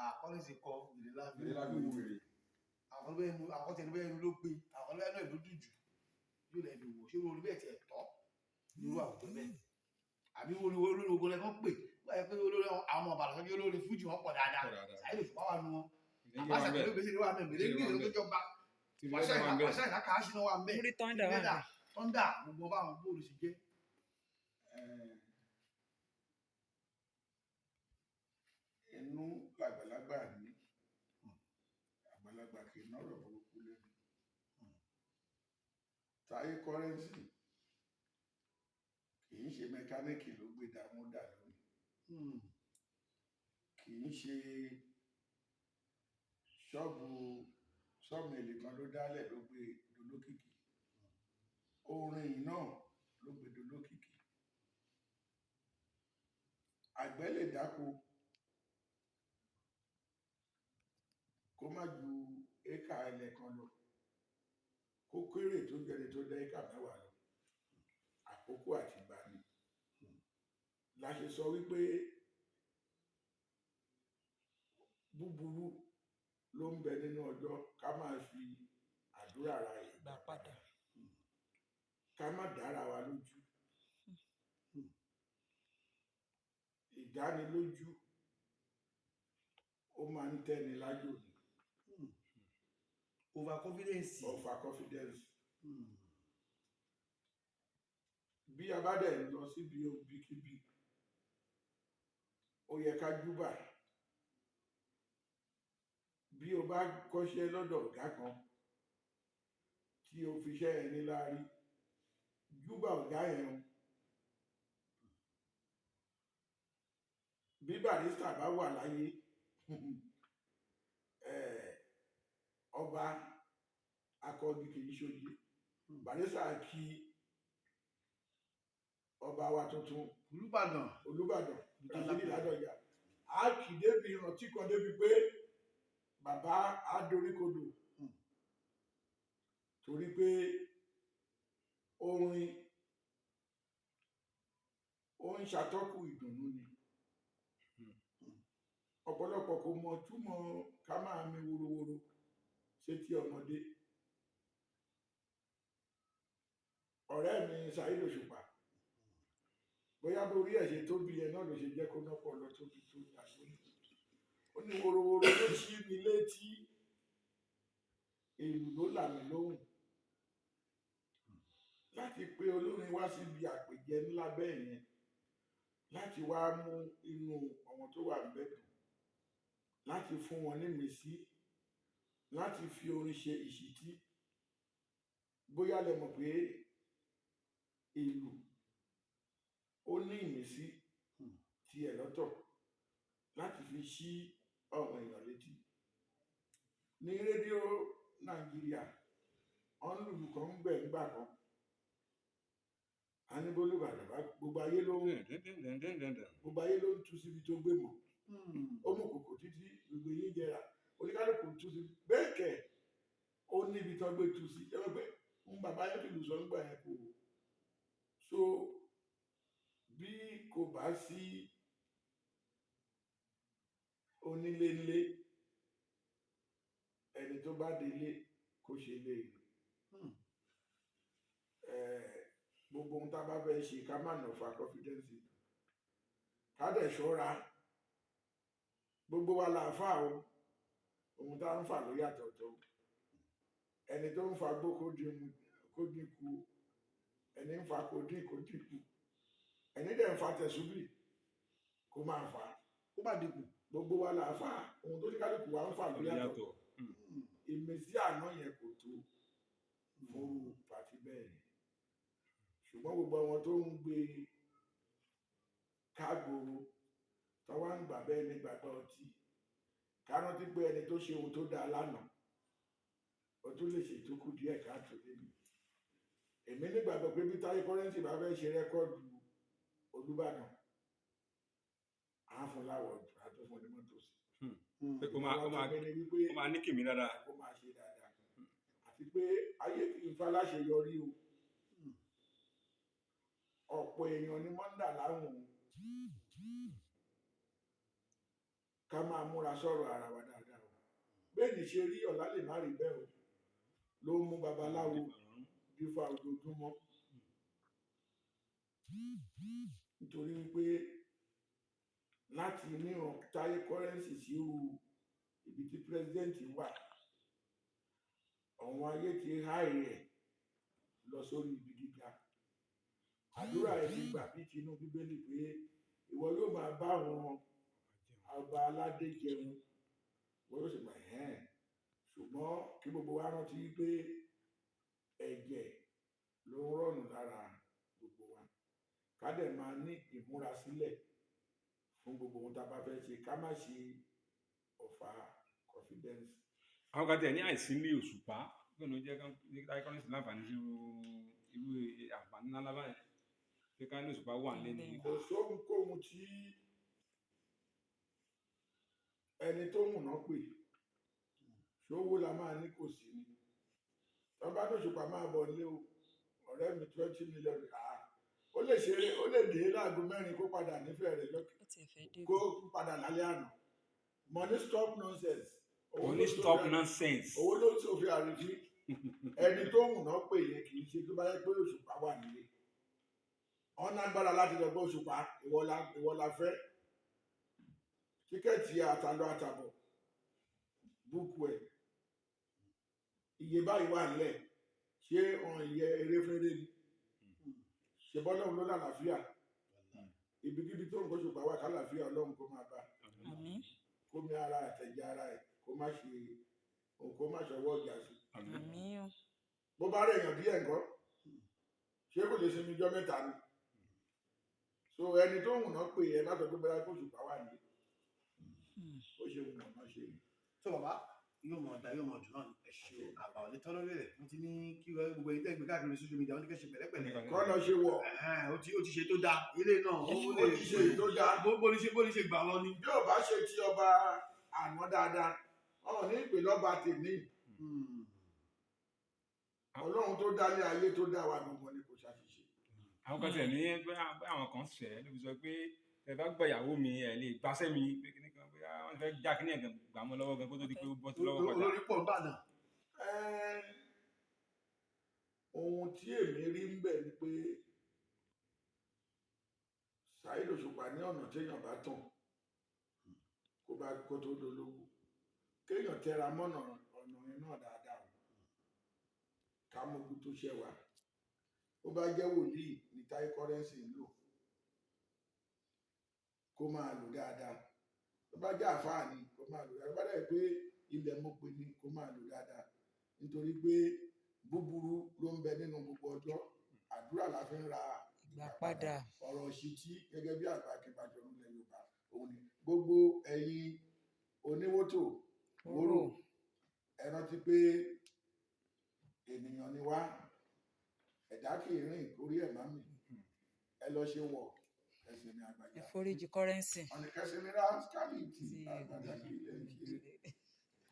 Àkọ́lẹ́sì kọ wèrè láfi Wèrè láfi wo wèrè. Àwọn bẹ́ẹ̀ nu, àwọn tẹnu bẹ́ẹ̀ nu ló gbé, àwọn bẹ́ẹ̀ náà ló dùn jù yóò lẹ́ fi wò. Ṣé orí bẹ́ẹ̀ tiẹ̀ tọ́ nírú àwùjọ bẹ́ẹ̀, àbí orí olórí ogun lẹ́kọ́ pè wọ́n yẹ pé olórí àwọn ọmọ Ìbàdàn sọ́jú olórí fújì wọn pọ̀ dáadáa? Pọ̀ dáadáa. Saheed Òṣùpá wà nù wọn. Ìdíje wà Àbáṣà ń bẹ̀. pẹ̀lú gbèsè wà mẹ́ mẹ́lẹ́ ní ìlú tó jọba. Tìrìlẹ́dà wà ń bẹ̀. Wàṣà ìlàkàṣì náà wà mẹ́. Múrí Thunder wà Tìrìlẹ́dà ńbẹ̀. Thunder, gbogbo báwọn bóòlù sì jẹ́. Inú làgbàlagbà ní, àgbàlagbà kì í nọ̀rọ̀ burúkú lẹ́nu. Táyé Currency kì í ṣe mẹkáníìkì ló gbé dàmúdà lónìí, kì í ṣe ṣọ́ọ̀bù sọ́ọ̀mìlì kan ló dálẹ̀ ló gbé dolókìkí. Orin yìí náà ló gbé dolókìkí. Àgbẹ̀ lè dáko kó má ju éka ilẹ̀ kan lọ, kó kéré tó jẹni tó dá éka 10 lọ. Àkókò àti ìgbà ni la ṣe sọ wípé búburú ló ń bẹ nínú ọjọ́, ká máa fi àdúrà ra ìgbà Gbà padà. Ká má dára wa lójú. Ìdánilójú ó máa ń tẹ́ni lájò ní. Over confidence. Over confidence. Bí a bá dẹ̀ ń lọ síbi ibikíbi, ó yẹ ká júbà. Bí o bá kọ́ṣẹ́ lọ́dọ̀ ọ̀gá kan tí o fi iṣẹ́ yẹn ní láárí, júbà ọ̀gá yẹn o. Bí Barrister bá wà láyé, ọba akọgi kì í ṣoje. Barrister kí ọba wa tuntun. Olúbàdàn. Olúbàdàn Rasidi Ládọjà, á kì í débi ìrántí kan débi pé bàbá á doríkodò, torí pé orin ó ń ṣàtọ́kù ìdùnnú ni. Ọ̀pọ̀lọpọ̀ kò mọ̀ túmọ̀ ká máa mi worowóró sétí ọmọdé. Ọ̀rẹ́ mi Saheed Òṣùpá, bóyá borí ẹ̀ ṣe tóbi yẹn náà ló ṣe jẹ́ kó nọ́pọ̀ lọ tóbi tó ní àgbóyè. Ó ní worowóró ló ṣí mi létí, èlù ló là mí lóhùn. Láti pe olórin wá síbi àpèjẹ ńlá bẹ́ẹ̀ yẹn, láti wá mú inú àwọn tó wà níbẹ̀ dùn, láti fún wọn ní ìmísí, láti fi orin ṣe ìṣítí. Bóyá lẹ mọ̀ pé ìlù ó ní ìmísí tiẹ̀ lọ́tọ̀ láti fi ṣí àwọn èèyàn létí. Ní rédíò Nàìjíríà, wọ́n ń lùlù kan ń gbẹ̀ ńgbà kan, a ní bólúbàdàn bá gbogbo ayé ló ń gbogbo ayé ló ń tú síbi tó gbé mọ́. Ó mú kòkò títí gbogbo yín jẹrà, oníkálukú tú sí bẹ́ẹ̀ kẹ̀, ó níbi tó gbé tú sí. Ẹ wọ́n pé ń bàbá yẹn fìlù sọ ńgbà yẹn kò so. Bí kò bá sí onílé ńlé, ẹni tó bá délé kó ṣe lé. Gbogbo ohun tá a bá fẹ́ ṣe, ká má nà fa confidence, ká dẹ̀ ṣọ́ra. Gbogbo wa là ń fà o, ohun tá a ń fà ló yàtọ̀ tó. Ẹni tó ń fa gbó kó dínkù, ẹni ń fa kó dín kó dínkù, ẹni dẹ̀ ń fa tẹ̀súbì kó máa fà kó má dínkù. Gbogbo wa là ń fà, ohun tó ní kálukú wa ń fà ló yàtọ̀. Yàtọ̀. Ìmísí àná yẹn kò tó fúnrú pàtí bẹ́ẹ̀ yẹn, ṣùgbọ́n gbogbo àwọn tó ń gbé kágboro tó wá ń gbà bẹ́ẹ̀ ní gbàgbọ́ ọtí, ká rántí pé ẹni tó ṣe ohun tó dáa lánàá, ó tún lè ṣe tó kù díẹ̀ káàtó débi. Èmi nígbàgbọ́ pé bí Táyé Currency bá fẹ́ ṣe record Olúbàdàn, á fún láwọ̀, á tún fún ní mọ́tò sí. Pé ó máa Ìfọwọ́tún mi ni wípé ó máa ní kìmí dáadáa. Kó máa ṣe dáadáa, àti pé ayé kì í faláṣeyọrí o. Ọ̀pọ̀ èèyàn ni mọ́ńdà láwọn o. Ká máa múra sọ̀rọ̀ ara wa dáadáa o. Bẹ́ẹ̀ ni ṣe rí, ọ̀la lè má rí bẹ́ẹ̀ o. Ló ń mú babaláwo dífá ojoojúmọ́, nítorí wípé láti níran Táyé Currency sí irú ibi tí president wà, àwọn ayé ti háì rẹ̀ lọ sórí ibi gíga. Àdúrà ẹ̀ ti gbà bí tinú Bíbélì pé ìwọ yóò máa bá àwọn ọba aládé jẹun, ìwọ yóò sì gbà ẹ̀hẹ́n. Ṣùgbọ́n kí gbogbo wa rántí pé ẹ̀jẹ̀ ló ń rọ̀nù lára gbogbo wa, ká dẹ̀ máa ní ìmúrasílẹ̀ fún gbogbo ohun tá a bá fẹ́ ṣe, ká má ṣe ọ̀fà confidence. Àwọn kan tẹ̀ ní àìsí ní Òṣùpá bẹ́ẹ̀ ló jẹ́ ní Táyé Currency láǹfààní sí irú àǹfààní ńlá báyìí, pé ká ní Òṣùpá wà nílé ní. Kò sóhunkóhun tí ẹni tó wùnà pè ṣówó la máa ní kò sí ni. Tọ́ bá ní Òṣùpá máa bọ̀ nílé o, ọ̀rẹ́ mi, 20 million, ó lè ṣeré, ó lè dé láago 4 kó padà nífẹ̀ẹ́ rẹ̀ lọ́kì. Ó tiẹ̀ fẹ́ dé. Kó padà lálẹ́ àná. Money stop nonsense. Owó Money ló ń stop sòfin- nonsense. Owó ló ń sòfin àrífín. Ẹni tó wùnà pè yẹn, kì í ṣe tó bá yẹ pé Òṣùpá wà nílé, wọn lágbára láti lọ gbọ́ Òṣùpá, ìwọ la fẹ́ ticket àtàlọ àtàbọ̀, book ẹ̀, iye báyìí wà nílẹ̀. Ṣé ọ̀n ìyẹ eréféré ni? Ṣe bọ́lọ́run ló lálàáfíà? Ibikíbi tó ń kó Òṣùpá wà, kálàáfíà Ọlọ́run kó máa bá. Àmín. Kó mi ara àtẹ̀jẹ́ ara ẹ̀, kó má ṣe, kó má ṣọwọ́ ọjà sí. Àmín o. Bó bá rẹ̀ èèyàn díẹ̀ ńkọ́, ṣé kò lè sinmi ijọ́ 3 ni? So ẹni tó wùnà pè é, má sọ pé bóyá kó Òṣùpá wà ní. Ó ṣe wùnà má ṣe ni. Tó bàbá yóò mọ̀ ọ̀dà, yóò mọ̀ ọ̀dùn náà ni. Ẹ ṣe o, àbá ò lè tán lórí rẹ̀. Wọ́n ti ní kí gbogbo ẹ̀yin tẹ́ gbé káàkiri social media, wọ́n ní kẹ́ ṣe pẹ̀lẹ́pẹ̀lẹ́. Kọ́ lọ ṣe wọ̀. Ẹ̀hẹ́n, ó ti ṣe tó dáa ilé náà, ó Ó ti ṣe èyí tó dáa. Bó ní ṣe gbà lọ ni. Bí ò bá ṣe ti ọba àná dáadáa, wọn ò ní ìpè lọ́ba tèmi. Ọlọ́run tó dálé ayé, tó dá wa gbogbo ni kò ṣàṣìṣe. Àwọn kan tiẹ̀ ní bóyá àwọn kan ṣẹ̀ ló fi sọ pé ẹ bá gba ìyàwó mi, ẹ lè gbàṣẹ́ mi, pé kíní kan, bóyá wọ́n fẹ́ já kíní ẹ̀ gan gbà mọ́ lọ́wọ́ gan kó tó di pé ó bọ́ sí lọ́wọ́ padà. Olórí pọ̀ ń bàdàn. Ẹ́n, ohun tí èmi rí ń bẹ̀ ni pé Saheed Òṣùpá ní ọ̀nà téèyàn bá tàn kó bá kó tó dolówó, kéèyàn tẹra mọ́nà ọ̀nà yẹn náà dáadáa o, ká mójú tó ṣẹ́ wa. Ó bá jẹ́ wòlíì ní Táyé Currency ń lò, kó máa lò dáadáa. Tó bá jẹ́ àfáà ni, kó máa lò dáadáa. Tó bá dẹ̀ pé ilẹ̀ mo pè ní, kó máa lò dáadáa, nítorí pé búburú ló ń bẹ nínú gbogbo ọjọ́. Àdúrà la fi ń ra ìgbà padà. Ọ̀rọ̀ ìṣítí gẹ́gẹ́ bí àgbà akínbàjọ́ nílẹ̀ Yorùbá, òun ni gbogbo ẹ̀yin oníwótò wóró, ẹ rántí pé ènìyàn ni wá, ẹ̀dá kì í rìn kórí ẹ̀ má mì. Ẹ lọ ṣe wọ̀ ẹ̀sìn ní àgbàjá. Ìforíjì Currency. Ọ̀nìkẹ́sìn ní rascality Ti àgbàjá kì í lẹ̀ ń ṣe.